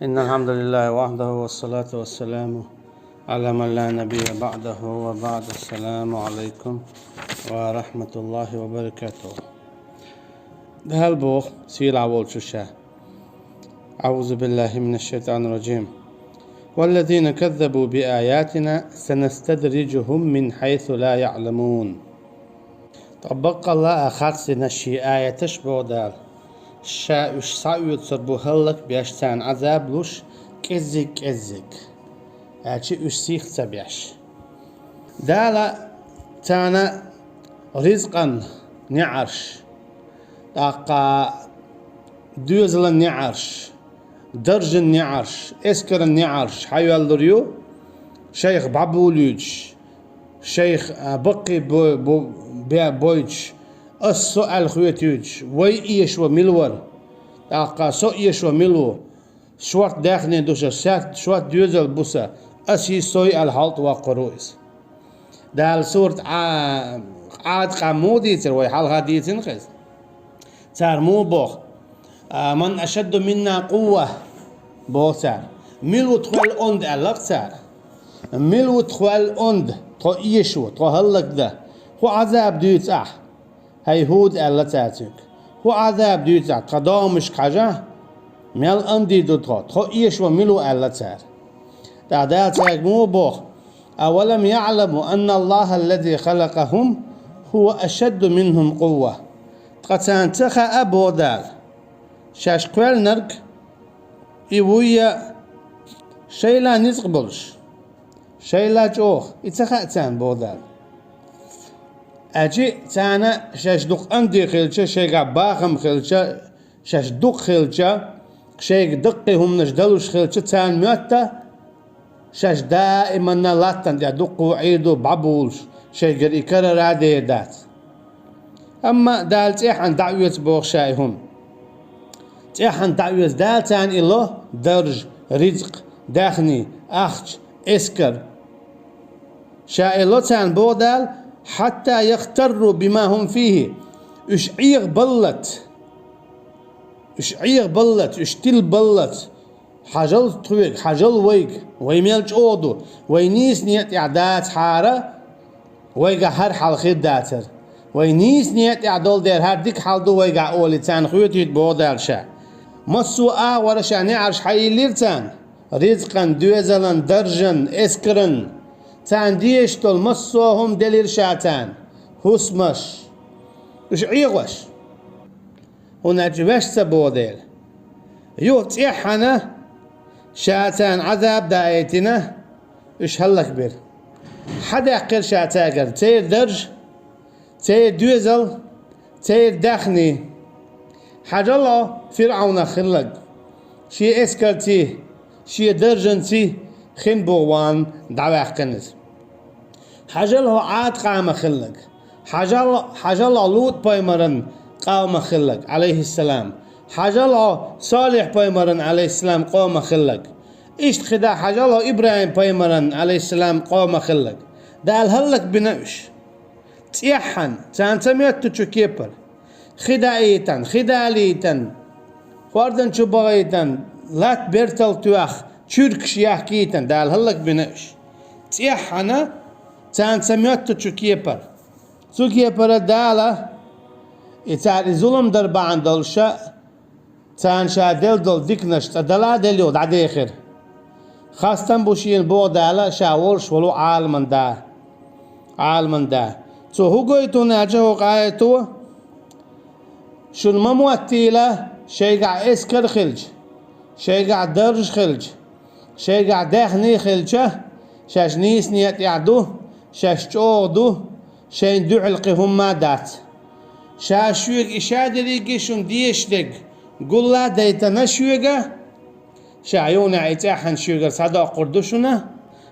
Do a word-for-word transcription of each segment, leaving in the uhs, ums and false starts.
إن الحمد لله وحده والصلاة والسلام على من لا نبي بعده وبعد. السلام عليكم ورحمة الله وبركاته. Дала боху, сийлахь волчу Ша: أعوذ بالله من الشيطان الرجيم. والذين كذبوا بآياتنا سنستدرجهم من حيث لا يعلمون. Ткъа баккъалла а харцдина Шен аяташ, боху Дала, Ша уьш схьаоьцур бу хӀаллакбеш, царна Ӏазаб луш, кӀеззиг-кӀеззиг, аьлча уьш сих ца беш. Дала царна ризкъан неӀарш, тӀаккха доьзалан неӀарш, даржан неӀарш, эскаран неӀарш хьайоьллур ю, шайх бӀабулуьйтуш, шайх, а, баккхий бо-, бо-, бе-, бойтуш, ас со аьлла хоьтуьйтуш, вай эшо мила вара, тӀаккха со эшо мила ву, шорта даьхни ду сан, шорта доьзал бу сан, ас и сой аьлла хьалтӀавоккхур ву иза. Дала сурат Ӏа-, Ӏад къам муха дийцира, вай хьалха дийцина хеза. Цара муха боху: «А, ман ашадду минна къувва», боху цара. «Мила ву тхол онда?» аьлла цара. «Мила ву тхол онда, тхо эшо, тхо хӀаллакдан? ХӀун Ӏазаб дуьйцу ахь?» «ХӀай ХӀуд», аьлла цара цуьнга, «хӀун Ӏазаб дуьйцу ахь? Тхан догӀмашка хьажахь, мел онда ду тхо, тхо эшо мила ву?» аьлла цара. ТӀаккха Дала цаьрга муха боху: «أولم يعلموا أن الله الذي خلقهم هو أشد منهم قوة». Ткъа царна ца хаьа, боху Дала, шаьш кхоьллинарг и вуй я шайла ницкъ болуш, шайла чӀогӀа, и ца хаьа царна, боху Дала. Аьлча царна шаьш дукха онда хилча, шайгахь бахам хилча, шаьш дукха хилча, шайга даккхий хӀуманаш далуш хилча, царна моьтту шаьш даиманна латтана тӀехь дуккха Ӏийр ду бӀабулуш, шайгара и карара а дер дац. Амма Дала цӀеххьана дӀаоьцу, боху, Ша и хӀума. ЦӀеххьана дӀаоьцу Дала царна и ло: дарж, ризкъ, даьхни, ахча, эскар. Ша и ло царна, боху Дала: «حتى يغتروا بما هم فيه». Уьш Ӏехабаллалц, уьш Ӏехабаллалц, уьш тилабаллалц, хьажал тхоьга, хьажал вайга, вай мел чӀогӀа ду, вай нийса некъа тӀехь дацахьара, вайгахь хӀара хьал хир дацара. Вай нийса некъа тӀехь долу дела, хӀара дика хьал ду вайгахь, олий, царна хоьтуьйту, боху Дала, Ша. Массо а агӀора Ша неӀарш хьайиллира царна: ризкъан, доьзалан, даржан, эскаран. Царна дезаш долу массо а хӀума делира Ша царна, хӀусамаш, уьш Ӏехош. ХӀунда аьлча ваьш ца боху дела. Юха цӀеххьана Ша царна Ӏазаб даийтина, уьш хӀаллакбира. Хьадаьккхира Ша цаьргара церан дарж, церан доьзал, церан даьхни. Хьажал хьо ФирӀавнах хилларг, шен эскарций, шен даржанций хин бу ван дӀаваьккхина иза. Хьажал хьо Ӏад къамах хилларг. Хьажал, хьажал хьо Лут-пайхамаран къамах хилларг, Ӏалайхиссалам. Хьажал хьо Салихь-пайхамаран, Ӏалайхиссалам, къомах хилларг. Иштта хи дӀа хьажал хьо ИбрахӀим-пайхамаран, Ӏалайхиссалам, къомах хилларг. Дала хӀаллакбина уьш. ЦӀеххьана, царна ца моьттучу кепара, хи даийтан, хи далийтан, хӀордан чу бахийтан, латта бертал тоьхна, чуьркаш яхкийтан, Дала хӀаллакбина уьш. ЦӀеххьана, царна ца моьттучу кепара. Цу кепара Дала, и цара и зулам дар бахьана долуша, царна Ша делла долу диканаш цкъа дала а делла юха дӀадехира. Хастам бу Шена, боху Дала, Ша волуш волу Ӏаламан Да. Ӏаламан Да. Цо хӀун гойту аьлча хӀокху аято? Шуна ма моттийла, шайгахь эскар хилча, шайгахь дарж хилча, шайгахь даьхни хилча, шаьш нийса некъа тӀехь ду, шаьш чӀогӀа ду, шайна дуьхьал кхин хӀумма а дац. Ша шоьга и Ша дерриге шуна дезаш дерг гулла а дайтина шоьга, Ша юханехь и цӀеххьана шоьгара схьадоккхур ду шуна,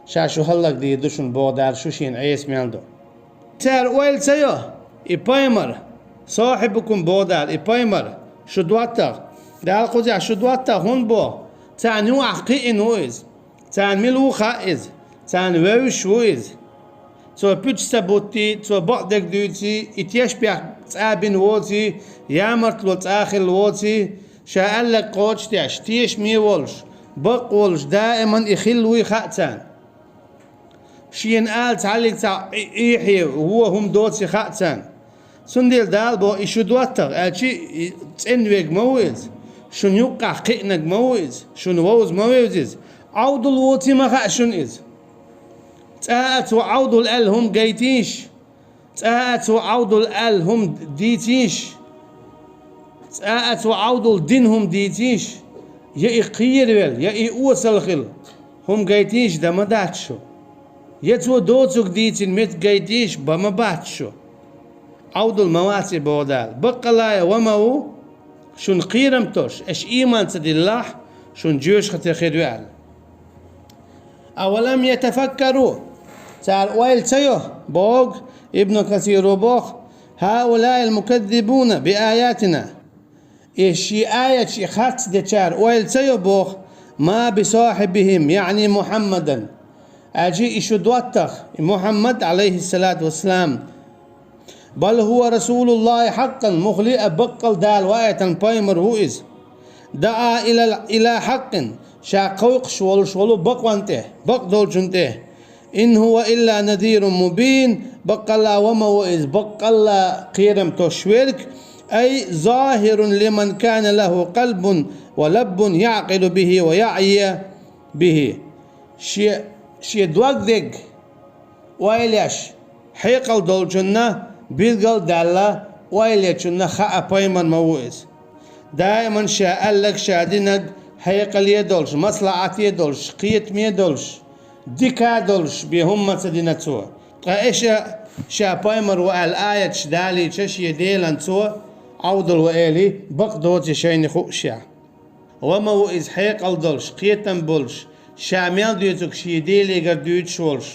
Ша шу хӀаллакдийр ду шуна, боху Дала, шу Шена Ӏеса мел ду. Цара ойла ца йо, и пайхамар, сохьибукум, боху Дала, и пайхамар, шу доттагӀа, Дала кхузахь шу доттагӀа хӀунда боху, царна юкъахь кхиъна ву иза. Царна мила ву хаьа иза, царна вевзаш ву иза. Цо пуьчаш ца буттий, цо бакъдерг дуьйций, и тешнабехк цӀа бина воций, ямартло цӀа хилла воций, ша аьлларг кхочушдеш, тешаме волуш, Бакъ волуш даиман и хилла вуй хаьа царна. Шена ала цхьаллиг цхьа Ӏе-, Ӏехье вон хӀума доций хаьа царна. Цундела Дала боху, и шу доттагӀа, аьлчи, и цӀена верг ма ву иза, шуна юккъехь кхиънарг ма ву иза, шуна вовза ма вевза иза, Ӏовдал воций ма хаьа шуна иза. ЦӀа а цо Ӏовдал аьлла хӀума гайтийша, цӀа а цо Ӏовдал аьлла хӀума дийцийша, цӀа а цо Ӏовдал дина хӀума дийцийша, я и кхеравелла, я и осал хилла хӀума гайтийша, дан ма дац шу. Я цо доцург дийцина меттиг гайтийша, бан ма бац шу. Ӏовдал ма вац и, боху Дала. Баккъалла а ва ма ву, шуна кхерам тосуш, аша ийман ца диллахь, шуна жоьжахате хир ю аьлла. أولم يتفكروا. Цара ойла ца йо, боху, Ибн Касиро боху, هؤلاء المكذبون بآياتنا. И шен аяташ харц дечара ойла ца йо, боху, ما بصاحبهم، يعني محمدا. Аьлчи и шу доттагӀа, и Мухьаммад, Ӏалайхиссалату вассалам, بل هو رسول الله حقا, муххале а баккъал Дала ваийтина пайхамар ву иза. دعا إلى، إلى حق, ша кхойкхуш волуш волу бакъонна тӀе, бакъдолчунна тӀе. إن هو إلا نذير مبين, баккъалла ва ма ву иза, баккъалла кхерам тосуш верг, أي ظاهر لمن كان له قلب ولب يعقل به ويعي به. Шен, шен дог дерг ойла еш, хьекъал долчунна, билгал а даьлла, ойла ечунна хаьа пайхамар ма ву иза. Даиман ша аьлларг, ша динарг хьекъале а долуш, маслахьате а долуш, кхетаме а долуш, дика а долуш бен хӀума ма ца дина цо. Ткъа аша, ша пайхамар ву аьлла аяташ далийча, шен Делан цо Ӏовдал ву элий, бакъ доций шайна хууш ша. Ва ма ву иза хьекъал долуш, кхетам болуш, ша мел дуьйцург шен Делегара дуьйцуш волуш.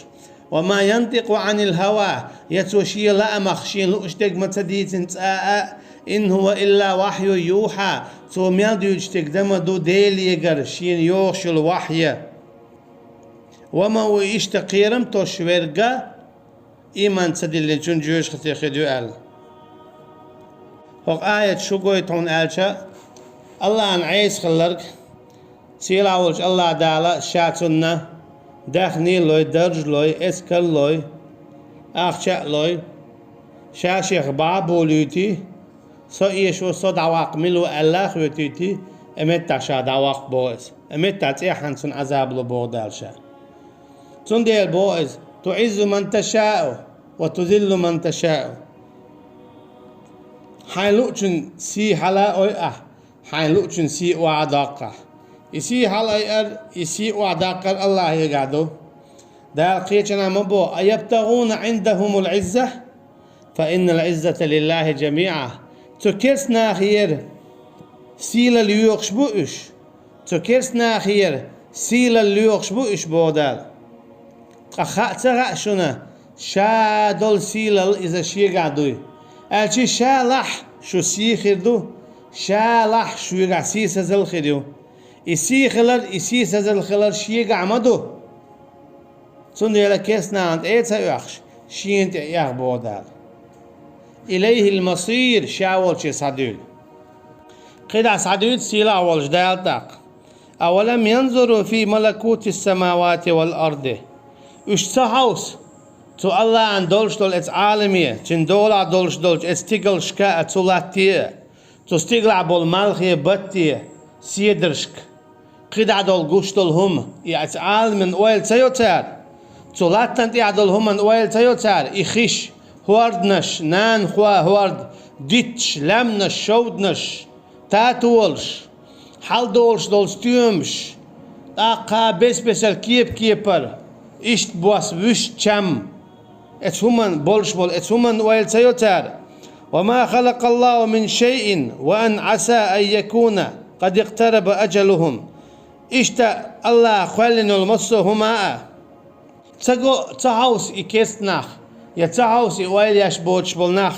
وما ينطق عن الهوى, я цо шен лаамах шена лууш дерг ма ца дийцина цкъа а, إن هو إلا وحي يوحى, цо мел дуьйцуш дерг дан ма ду Делегара шена йогӀуш йолу вахьйа. Ва ма ву иштта кхерам тосуш верг а, ийман ца диллинчун жоьжахате хир ю аьлла. ХӀокху аят шу гойту хьуна аьлча, Аллахьан Ӏеса хилларг, сийлахь волчу Аллахь Дала ша цунна даьхни а лой, дарж а лой, эскар а лой, ахча а лой, ша шех бӀаьболуьйтий, со эшо, со дӀаваккха мила ву аьлла а хоьтуьйтий, и меттахь ша дӀаваккха боху иза. И меттахь цӀеххьана цунна Ӏазаб ло боху Дала ша. Цундела боху иза: تعز من تشاء وتذل من تشاء. Хьайн луучун сий хьалаайой ахь, хьайн луучун сий охьадоккху ахь. И сий хьалаайар, и сий охьадаккхар Аллахьегахь ду. Дала кхечанхьа ма боху: أيبتغون عندهم العزة؟ فإن العزة لله جميعا. Цу керстанахера сийлалла лоьхуш бу уьш. Цу керстанахера сийлалла лоьхуш бу уьш, боху Дала. Ткъа хаа ца хаьа шуна, ша долу сийлалла иза шегахь дуй. Аьлчи ша лахь шу сий хир ду, ша лахь шуьгахь сийсазалла хир ю. И сий хилар, и сийсазалла хилар шегахь ма ду. Цундела керстанахана тӀе а ца оьхуш, шена тӀе а эха, боху Дала. إليه المصير, ша волче схьадуьйла. КхидӀа схьадуьйцу сийлахь волчу Дала тӀаккха: أولم ينظروا في ملكوت السماوات والأرض. Уьш ца хьовса, цу Аллахьан долуш долу эцу Ӏаламе, цуьнан долахь долуш долчу эцу стигалшка а, цу латте а, цу стигалахь болу малхе, батте, седаршка, кхидӀа долу гуш долу хӀума, и оцу Ӏаламан ойла ца йо цара? Цу латтана тӀехь долу хӀуманан ойла ца йо цара? И хиш, хӀорданаш, нанахой хӀорда, дитташ, лаьмнаш, шовданаш, татолаш, хьалдолуш долу стоьмаш, тӀаккха бес-бесара кепа-кепара, иштта бос вуьш чам. Эцу хӀуманан болуш болу, эцу хӀуманан ойла ца йо цара? وما خلق الله من شيء وأن عسى أن يكون قد اقترب أجلهم. Иштта Аллаха кхоьллина йолу массо а хӀума а ца го, ца хьовса и керста нах, я ца хьовса и ойла еш боцуш болу нах,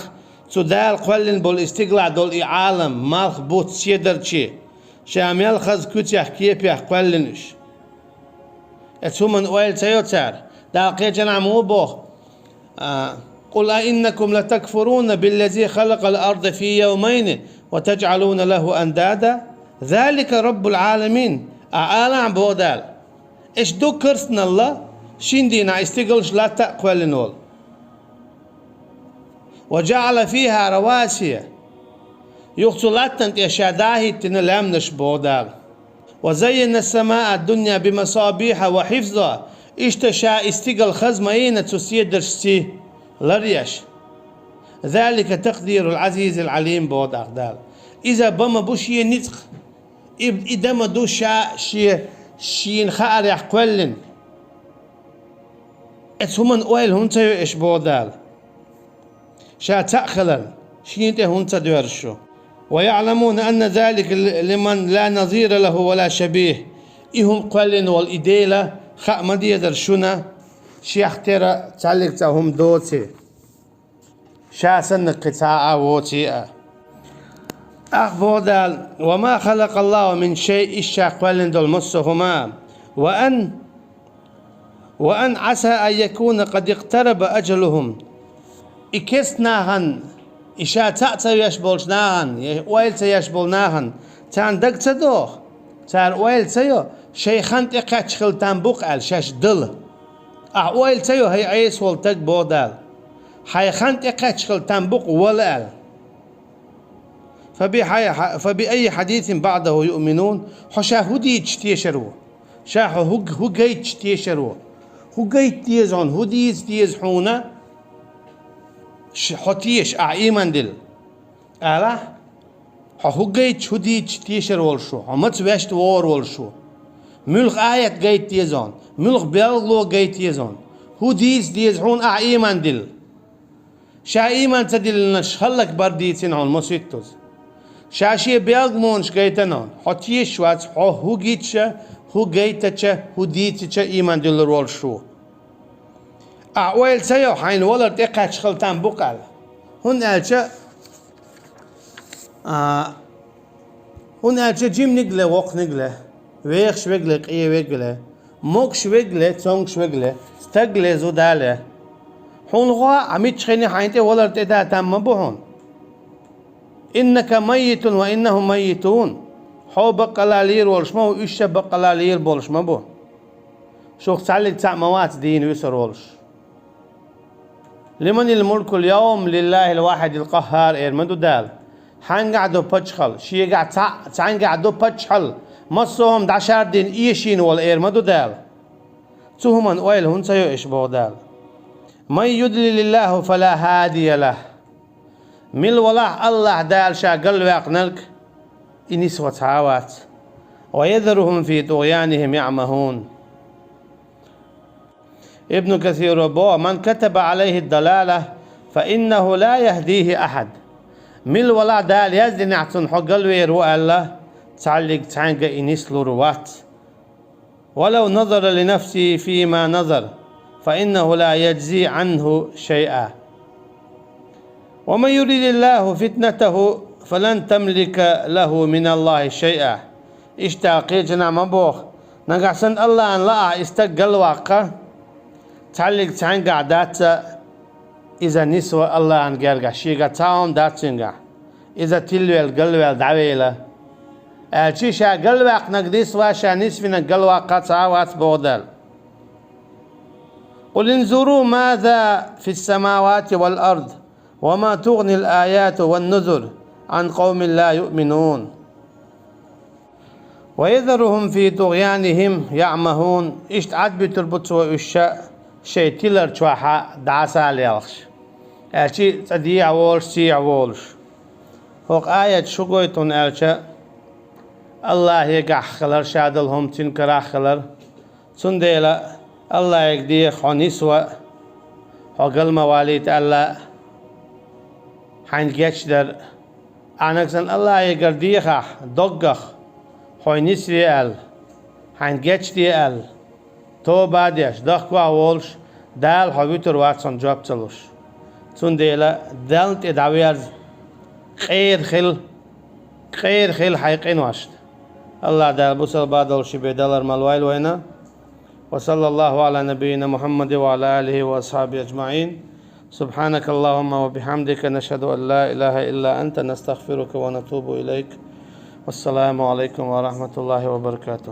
цу Дала кхоьллина болу и стигалахь долу и Ӏалам, малх, буц, седарчий, ша мел хаза куьцех, кепех кхоьллина уьш. Эцу хӀуманан ойла ца йо цара? Дала кхечанхьа муха боху: а, قل أئنكم لتكفرون بالذي خلق الأرض في يومين وتجعلون له أندادا ذلك رب العالمين Ахьа алахьа, боху Дала, эш ду керстаналла, шин дийнахь и стигалш латта а кхоьллина волу. «وجعل فيها رواسي». Юха цу латтана тӀе ша дӀахӀиттина лаьмнаш, боху Дала. «وزينا السماء الدنيا بمصابيح وحفظا». Иштта ша и стигала хаза ма йина цу седаршций лар еш. «ذلك تقدير العزيز العليم», боху тӀаккха Дала. Иза бан ма бу шен ницкъ. И, и дан ма ду ша шен, шена хаарехь кхоьллина. Эцу хӀуманна ойла хӀунда ца йо эш, боху Дала? Ша цхьаъ хиларна, шена тӀе хӀунда ца доьрзу шу? «ويعلمون أن ذلك لمن لا نظير له ولا شبيه». И хӀума кхоьллина волу и Дела хаа ма дезара шуна, шех тера цхьаьллиг цхьа хӀума доций, ша санна кхин цхьа а воций а. ТӀаккха боху Дала: «وما خلق الله من شيء», иштта ша кхоьллина долу массо а хӀума. «وأن، وأن عسى أن يكون قد اقترب أجلهم». И керста нахана, и ша цхьаъ ца веш болчу нахана, я ойла ца еш болу нахана, царна дага ца догӀу, цара ойла ца йо, шайн хан тӀекхаьчча хила там бу-кх аьлла шаьш дала. Ахьа ойла ца йо, хӀай Ӏеса волу стаг, боху Дала, хьайн хан тӀекхаьчча хила там бу-кх вала аьлла. «فبأي، فبأي حديث بعده يؤمنون». Хьо ша хӀун дийцича тешар ву? Ша хьо хӀу-, хӀун гайтича тешар ву? ХӀун гайта деза хьуна, хӀун дийца деза хьуна, ш-, хьо теша, ахьа ийман дилла? Алахь, хьо хӀун гайтича, хӀун дийцича тешар волуш ву? Хьо маца ваьшта вогӀур волуш ву? Муьлха аят гайта деза хьуна? Муьлха белгало гайта деза хьуна? ХӀун дийца деза хьуна, ахьа ийман дилла? Ша ийман ца диллинарш хӀаллакбар дийцина хьуна масийттаза. Ша шен белгалонаш гайтина хьуна. Хьо тешаш вац, хьо хӀун гича, хӀун гайтача, хӀун дийцича ийман дуьллур волуш ву. Ахьа ойла ца йо, хьайна валар тӀекхаьчча хила там бу-кх аьлла. ХӀунда аьлча, а, хӀунда аьлча жиманиг ле, воккханиг ле, вехаш верг ле, къен верг ле, могуш верг ле, цомгуш верг ле, стаг ле, зуда ле, хьуна гӀо а, миччахьа хьайна тӀе валар тӀеда там ма бу хьуна. «إنك ميت وإنهم ميتون». Хьо баккъалла лийр волуш ма ву, уьш ша баккъалла лийр болуш ма бу. Шух цхьаьллиг цхьаъ ма вац дийна вуьсур волуш. «لمن الملك اليوم؟ لله الواحد القهار», эр ма ду Дала. Хьаьнгахь ду паччахьалла? Шегахь цхьаъ, цхьаьнгахь ду паччахьалла, массо а хӀума дӀашардина, эшийна волу, эр ма ду Дала. Цу хӀуманна ойла хӀунда ца йо эш, боху Дала? «من يضلل الله فلا هادي له». Мила валахь Аллахь Дала ша галваьккхинарг, и нисван цхьа а вац. «ويذرهم في طغيانهم يعمهون». Ибн Касира боху: «من كتب عليه الضلالة فإنه لا يهديه أحد». Мила валахь Дала яздинехь цунна хьо галвер ву аьлла, цхьаьллиг цхьаьнга и нислур вац. «ولو نظر لنفسه فيما نظر فإنه لا يجزي عنه شيئا. ومن يرد الله فتنته فلن تملك له من الله شيئا». Иштта кхечанхьа ма боху: нагахь санна Аллахьан лаахь и стаг галваккха, цхьаьллиг цхьаьнгахь дац иза нисван Аллахьан гергахь, шегахь цхьа а хӀума дац цуьнгахь. Иза тилвелла, галвелла дӀавелла. Аьлчи ша галваьккхинарг нисван, ша нисвинарг галваккха цхьа а вац, боху Дала. «قل انظروا ماذا في السماوات والأرض وما تغني الآيات والنذر عن قوم لا يؤمنون». «ويذرهم في طغيانهم يعمهون». Иштта Ӏад буьтур бу Цо уьш ша шайн тилар чохь дӀасалелхаш. Аьлчи цкъа дехьа волуш, сехьа волуш. ХӀокху аят шу гойту хӀунда аьлча, Аллахьегахь хилар, ша долу хӀума цуьнан карахь хилар. Цундела Аллахьега деха хьо нисван, хьо гал ма валийта аьлла, хьайна гечдар. Ахьа нагахь санна Аллахьегара дехахь, доггах, хьо нисве аьлла, хьайна гечде аьлла, тоба а деш, дохко а волуш, Дала хьо вуьтур вац хьуна жоп ца луш. Цундела Далла тӀе дӀаверза, къера хила, къера хила хьайн къиношна. Аллахь Дала бусалба долуш бен далар ма лойла вайна. وصلى الله على نبينا محمد وعلى آله وأصحابه أجمعين. سبحانك اللهم وبحمدك، نشهد أن لا إله إلا أنت، نستغفرك ونتوب إليك. والسلام عليكم ورحمة الله وبركاته.